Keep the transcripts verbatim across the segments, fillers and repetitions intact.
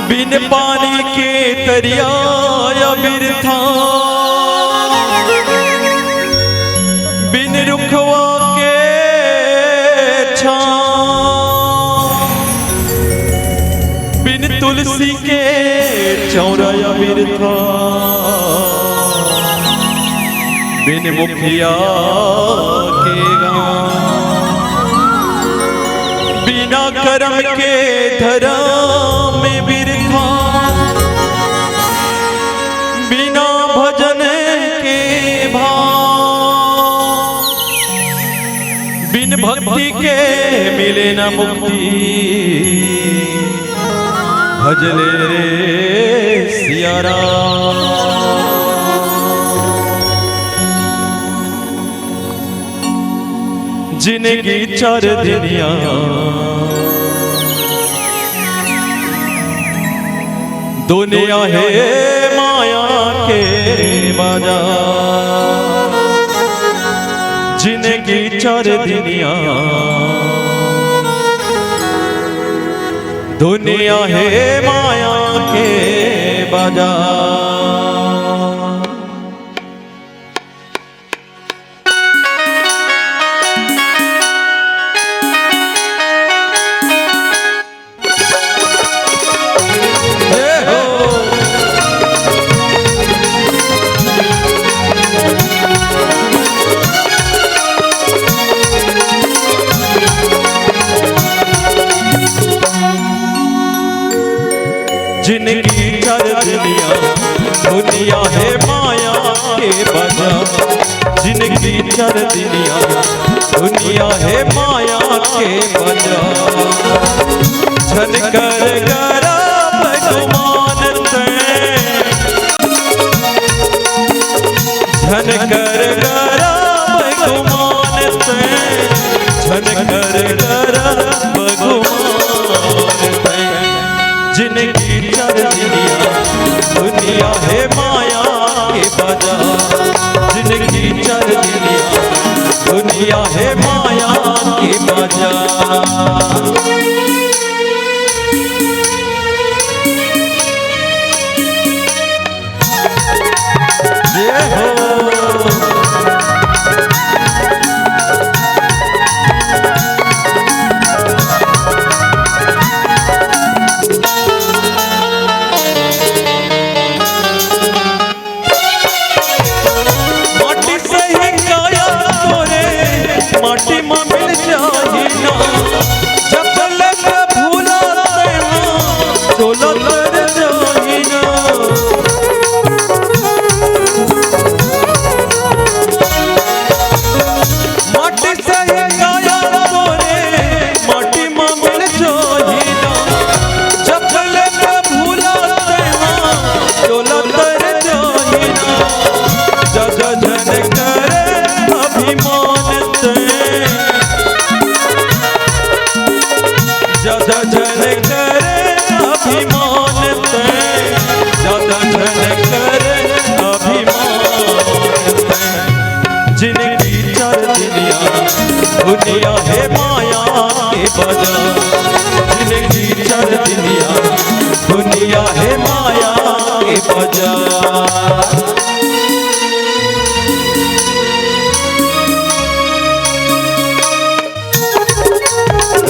बिन पानी के तरिया या बिरथा, बिन रुखवा के छाँव, बिन तुलसी के चौरा या बिरथा, बिन मुखिया के गाँव, बिना करम के धरम में बिरथा, बिना भजन के भाव, बिन भक्ति के मिले न मुक्ति। भज ले रे सिया राम। जिनगी चार दिनिया, दुनिया हे माया के बाजार। जिनगी चार दिनिया, दुनिया हे माया के बाजार। जिनगी चार दिनिया, दुनिया हे माया के बाजार। जिनगी चार दिनिया, दुनिया हे माया के बाजार। झन कर गरब गुमान तैं, झन कर गरब गुमान तैं, झन कर गरब गुमान तैं। जिनगी चार दिनिया, दुनिया हे माया के बाजार। जिनगी चार दिनिया, दुनिया हे माया के बाजार। जय हो। माटी से ही काया तोरे, माटी मा मिल जाही ना। जब लग भूला तेहा, चोला तर जाही ना। माटी से ही काया तोरे, माटी मा मिल जाही ना। जब लग भूला तेहा, चोला तर जाही ना। ज्यादा झन करे अभिमान तैं, ज्यादा झन करे अभिमान तैं, ज्यादा झन करे अभिमान तैं। जिनगी चार दिनिया, दुनिया हे माया के बाजार। जिनगी चार दिनिया, दुनिया हे माया के बाजार।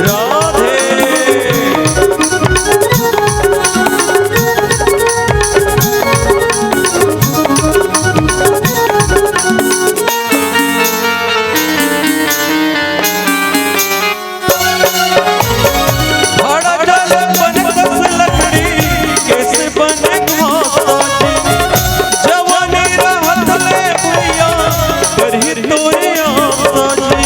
राधे। भाड़ा जल बन कस लकड़ी, केस बन घास काटी। जवानी रहत ले भैया, करही तोरे आसा जी।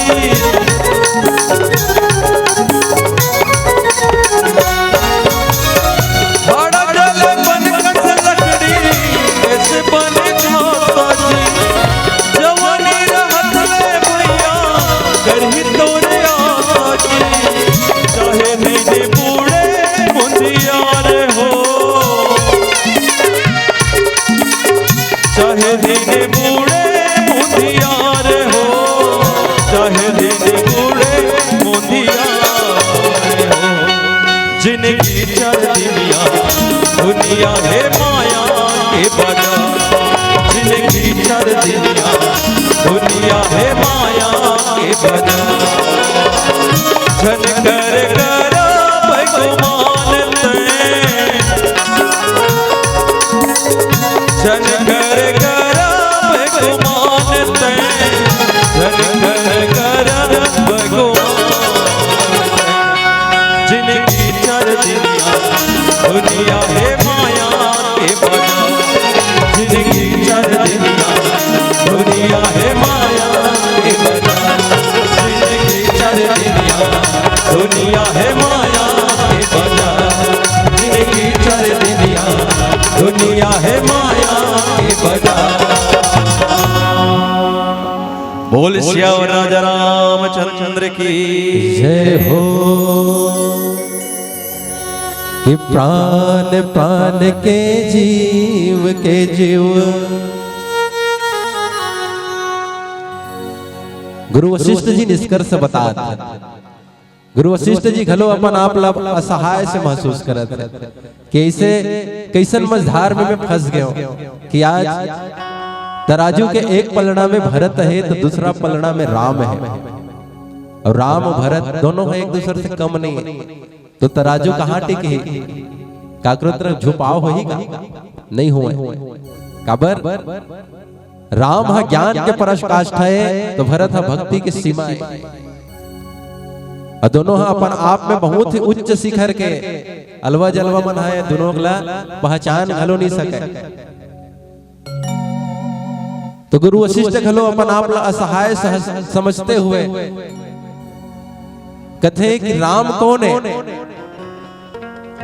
भाड़ा जल बन कस लकड़ी, केस बन घास काटी। जवानी रहत ले भैया, करही तोरे आसा जी। चाहे दिन बूड़े मुंदियार हो, चाहे दिन बूड़े मुंदियार हो, चाहे दिन बूड़े मुंदियार हो। जिनगी चार दिनिया, दुनिया हे माया के बजा, जिनगी चर दुनिया, दुनिया हे माया के बजा। झन कर करब गुमान तैं, झन कर करब गुमान तैं, झन कर करब गुमान तैं। जिनगी चर दुनिया, दुनिया हे माया के बजा। जिनगी चर दुनिया, दुनिया हे माया के बजा। जिनगी चर दुनिया, दुनिया हे माया के बजा। जिनगी चर दुनिया, दुनिया हे माया के बजा। बोल सियावर राजा रामचंद्र की जय हो। कि प्राण प्राण के जीव के जीव। गुरु वशिष्ठ जी निष्कर्ष बतात हे। गुरु वशिष्ठ जी घलो अपन आप ला असहाय से महसूस करत हे कि ऐसे कइसन मझधार में मैं फंस गयो कि आज तराजू के एक पलड़ा में भरत हे तो दूसरा पलड़ा में राम हे, और राम और भरत दोनों हे, एक दूसर से कम नहीं हे। तो तराजू कहाँ टिकही? काकरो तरफ झुकाव होही का? नहीं होय। काबर? राम ह ज्ञान के पराकाष्ठा हे, तो भरत ह भक्ति के सीमा हे। अउ दोनों ह अपन आप में बहुत ही उच्च शिखर के अलवा जलवा मन हे, दोनों ला पहचान घलो नहीं सके। तो गुरु वशिष्ठ घलो अपन आप ला असहाय सहस-, समझते हुए कथे कि राम कोन हे?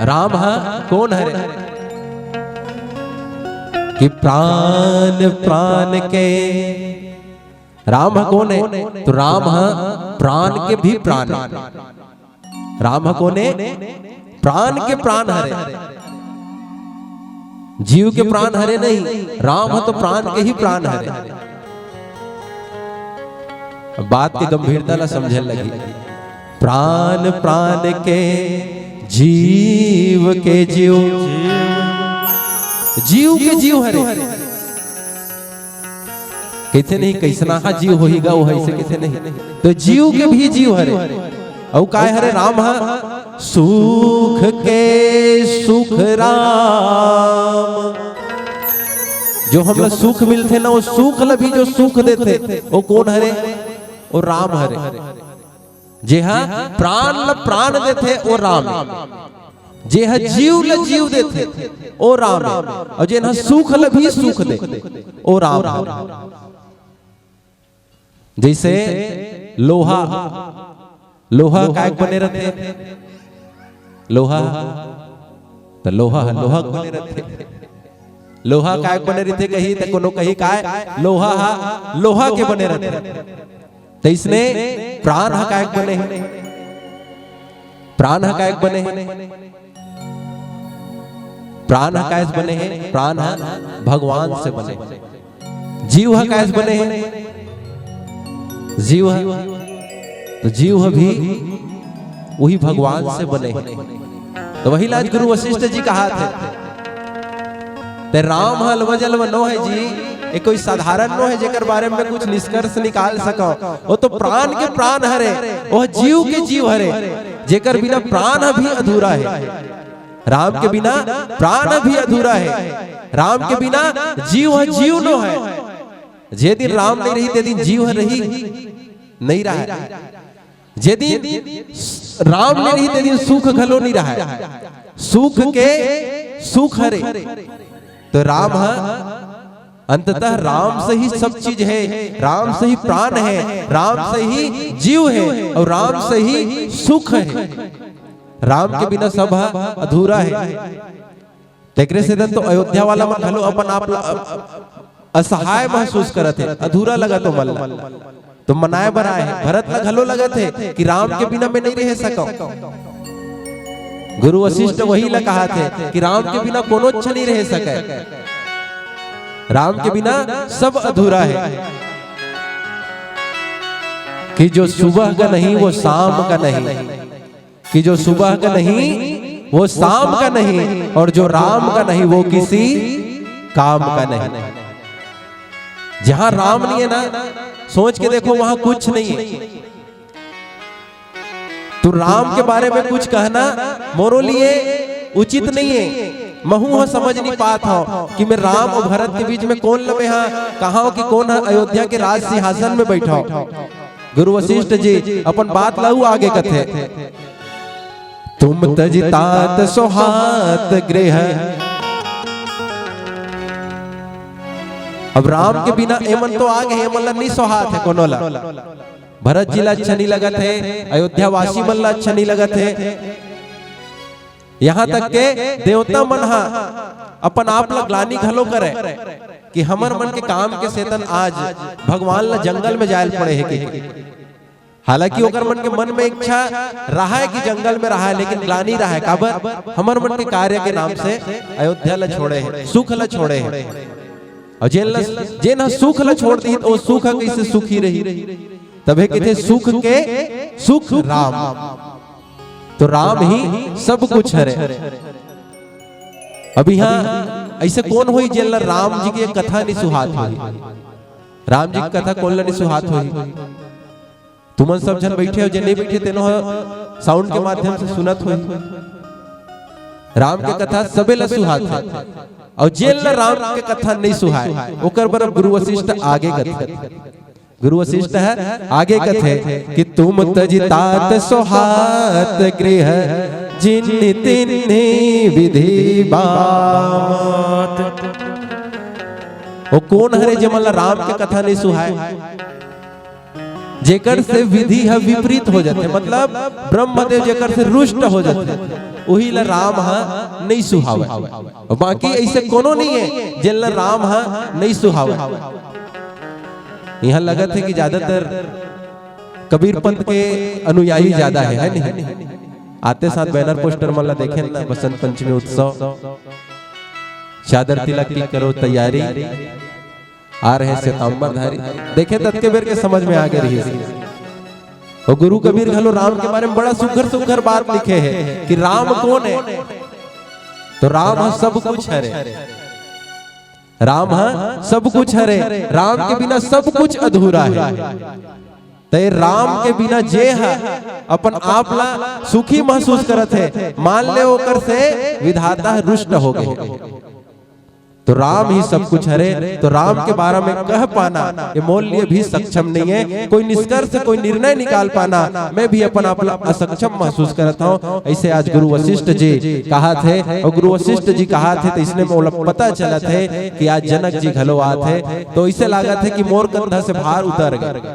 राम ह कोन हरे? कि प्राण प्राण के। राम ह कोन हे? तो राम ह प्राण के भी प्राण हे। राम ह कोन हे? प्राण के प्राण हरे, जीव के प्राण हरे नहीं। राम ह तो प्राण के ही प्राण हरे। अब बात के गंभीरता ला समझे लगी। प्राण प्राण के, जीव के जीव, जीव के जीव हरे। कथे नहीं, कइसना हा जीव होही गा, वो ऐसे कथे नहीं। तो जीव के भी जीव हरे। अउ काय हरे? राम ह सुख के सुख राम। जो हमला सुख मिलथे ना, वो सुख ला भी जो सुख देथे, वो कोन हरे? वो राम हरे। जेहा प्राण ला प्राण देथे, वो राम हे। जेहा जीव ला जीव देथे, वो राम हे। अउ जेन ह सुख ला भी सुख दे, वो राम हे। जइसे लोहा, लोहा काय के बने रथे? लोहा, त लोहा ह लोहा के बने रथे। लोहा काय के बने रथे कही, त कोनो कही काय, लोहा ह लोहा के बने रथे। त इसने प्राण ह काय के बने हे? प्राण ह काय के बने हे? प्राण ह काय से बने हे? प्राण ह भगवान से बने हे। जीव ह काय से बने हे? जीव ह, तो जीव ह भी वही भगवान से बने हे। तो वही ला आज गुरु वशिष्ठ जी कहाथे, ते राम ह अलवा जलवा नो हे जी, ये कोई साधारण नो हे जेकर बारे में कुछ निष्कर्ष निकाल सकव। वो तो प्राण के प्राण हरे, वो जीव के जीव हरे, जेकर बिना प्राण ह भी अधूरा हे। राम के बिना प्राण ह भी अधूरा हे। राम के बिना जीव ह जीव नो हे। जे दिन राम नहीं रही, ते दिन जीव ह रही? नहीं रहे। जे दिन राम नहीं रही, ते दिन सुख घलो नहीं रहे। सुख के सुख हरे। तो राम ह अंततः राम से ही सब चीज हे, राम से ही प्राण हे, राम से ही जीव हे अउ राम से ही सुख हे। राम के बिना सब ह अधूरा हे। तेकरे सेती तो अयोध्या वाला मन घलो अपन आप ला असहाय महसूस करत हे, अधूरा लगत हे मन ला। तो मनाए बर आए हे, भरत ला घलो लगत हे कि राम के बिना मैं नहीं रह सकव। गुरु वशिष्ठ वही ला कहाथे कि राम के बिना कोनो अच्छा नहीं रह सके, राम के बिना सब अधूरा हे। कि जो सुबह का नहीं वो शाम का नहीं, कि जो सुबह का नहीं वो शाम का नहीं और जो राम का नहीं वो किसी काम का नहीं। जहां राम नहीं है ना, सोच के देखो, वहां कुछ नहीं है। तो राम के बारे में कुछ कहना मोरो लिए उचित नहीं है। महू ह समझ नहीं पात हव कि मैं राम और भरत के बीच में कौन लमे हा, कहा कि कौन ह अयोध्या के राज सिंहासन में बैठा। गुरु वशिष्ठ जी अपन बात ला आगे कथे, तुम तजि तात सोहात गृह। अब राम के बिना एमन तो आगे हे, एमन ला नहीं सोहात हे कोनो ला। भरत जी ला अच्छा नहीं लगत हे, अयोध्या वासी मन ला अच्छा नहीं लगत हे। यहाँ तक के देवता मन हा अपन आप ला ग्लानी घलो करे कि हमर मन के काम के सेतन आज भगवान ला जंगल में जायल पड़े हे कि। हालांकि ओकर मन के मन में इच्छा रहा है कि जंगल में रहा है, लेकिन ग्लानी रहा है। काबर? हमर मन के कार्य के नाम से अयोध्या ला छोड़े हे, सुख ला छोड़े हे। और जेन ला, जेन ह सुख ला छोड़ दी, तो वो सुख ह कैसे सुखी रही? तभे कहते सुख के सुख राम। तो राम ही सब कुछ हरे। अब यहाँ ऐसे कौन होई जेन ला राम जी के कथा नहीं सुहात होई? राम जी के कथा कौन ला नहीं सुहात होई? तुमन सब झन बैठे हो, जे नहीं बैठे तेनो ह साउंड के माध्यम से सुनत होई। राम के कथा सबे ला सुहात हे, और जेन ला राम के कथा नहीं सुहाय, ओकर बर गुरु वशिष्ठ आगे कथे। गुरु वशिष्ठ ह आगे कथे कि तुम तजि तात सोहात गृह, जिन्हि तिन्हि विधि बात। वो कौन हरे जेमन ला राम के कथा नहीं सुहाय? जेकर से विधि ह विपरीत हो जाथे, मतलब ब्रह्मदेव जेकर से रुष्ट हो जाथे, उही ला राम ह नहीं सुहावे। और बाकी ऐसे कोनो नहीं है जेन ला राम ह नहीं सुहावे। यहाँ लगत हे कि ज्यादातर कबीर पंथ के अनुयायी ज्यादा है, है नहीं? आते साथ बैनर पोस्टर मन ला देखे ना, बसंत पंचमी उत्सव, चादर तिलक की करो तैयारी, आ रहे श्वेतांबर धारी। देखे ततके बेर के समझ में आ गए रही। और गुरु कबीर घलो राम के बारे में बड़ा सुघर सुघर बात लिखे हे कि राम कौन है। तो राम ह सब कुछ हरे, राम ह सब कुछ हरे, राम के बिना सब कुछ अधूरा है। ते राम के बिना जे ह अपन आप ला सुखी महसूस करत हे, मान ले ओकर से विधाता ह रुष्ट हो गए। तो राम ही सब कुछ हरे, तो राम के बारे में कह पाना ये मोर लिए भी सक्षम नहीं है। कोई निष्कर्ष, कोई निर्णय निकाल पाना, मैं भी अपन आप ला असक्षम महसूस करत हूँ। ऐसे आज गुरु वशिष्ठ जी कहात हे, और गुरु वशिष्ठ जी कहात हे तो इसने मोला पता चलत हे कि आज जनक जी घलो आत हे। तो इसे लागत हे कि मोर कंधा से भार उतर गए।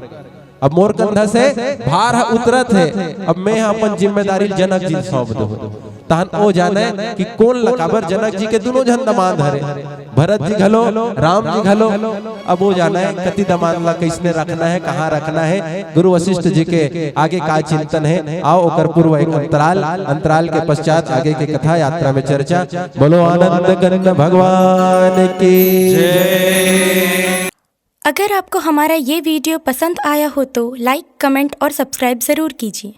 अब मोर कंधा से भार ह उतरत हे, अब मैं ह अपन जिम्मेदारी जनक जी ल सौंप दूं। तहन ओ जाने कि कोन ल, काबर जनक जी के दुनों झन दमांद हरे, भरत जी घलो, राम जी घलो। अब ओ जाने कति दमांद ला कइसने रखना हे, कहाँ रखना हे, गुरु वशिष्ठ जी के आगे का चिंतन हे। आओ ओकर पूर्व एक अंतराल, अंतराल के पश्चात आगे के कथा यात्रा में चर्चा। बोलो आनंद कंद भगवान की। अगर आपको हमारा ये वीडियो पसंद आया हो तो लाइक, कमेंट और सब्सक्राइब ज़रूर कीजिए।